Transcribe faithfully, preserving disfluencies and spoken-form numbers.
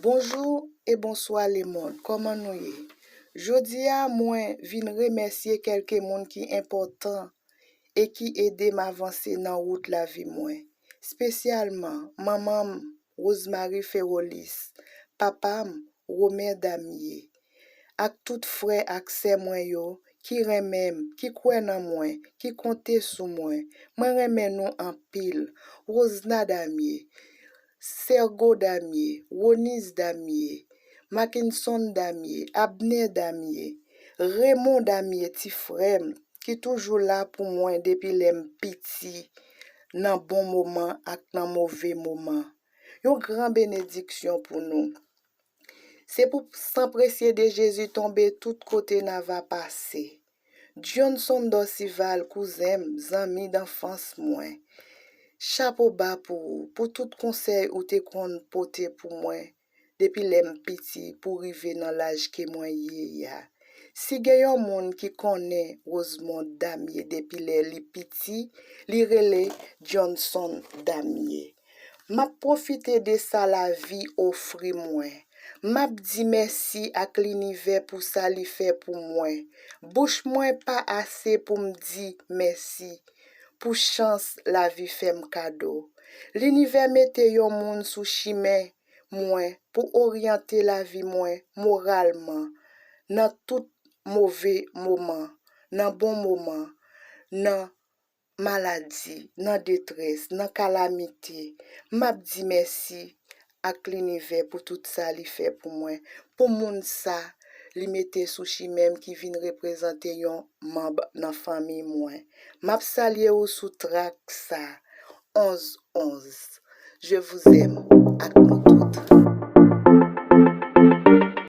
Bonjou e bonswa lemonn, kòman nou ye? Jodi a, mwen vin remèsye kèlke moun ki enpòtan e ki ede m avanse nan wout lavi mwen, espesyalman manman m, Rosemary Ferolis, papa m, Romer Damye, ak tout frè ak sè mwen yo ki renmen m, ki kwè nan mwen, ki konte sou mwen. Mwen renmen nou anpil. Rosna Damye, Sergo Damye, Ronise Damye, Mackinson Damye, Abner Damye, Raymond Damye, ti frè m, ki toujou la pou mwen depi lè m piti, nan bon moman ak nan move moman. Yon gran benediksyon pou nou. Se pou san presye de Jezi tonbe tout kote n ava pase. Johnson Dorcival, kouzen m, zanmi danfans mwen. Chapo ba pou ou, pou tout konsèy ou te konn pote pou mwen depi lè m piti pou rive nan laj ke mwen ye a. Si gen yon moun ki konnen Rosemond Damye depi lè li piti, li rele Johnson Damye. M ap pwofite de sa lavi ofri mwen. M ap di mèsi ak linivè pou sa li fè pou mwen. Bouch mwen pa ase pou m di mèsi pou chans lavi fè m kado. Linivè mete yon moun sou chimen mwen pou oryante lavi mwen moralman nan tout move moman, nan bon moman, nan maladi, nan detrès, nan kalamite. M ap di mèsi ak linivè pou tout sa li fè pou mwen. Pou moun sa li mete sou chimen m ki vin reprezante yon manm nan fanmi mwen. M ap salye ou sou trak sa, onz onz. Je vous aime ak nou tout.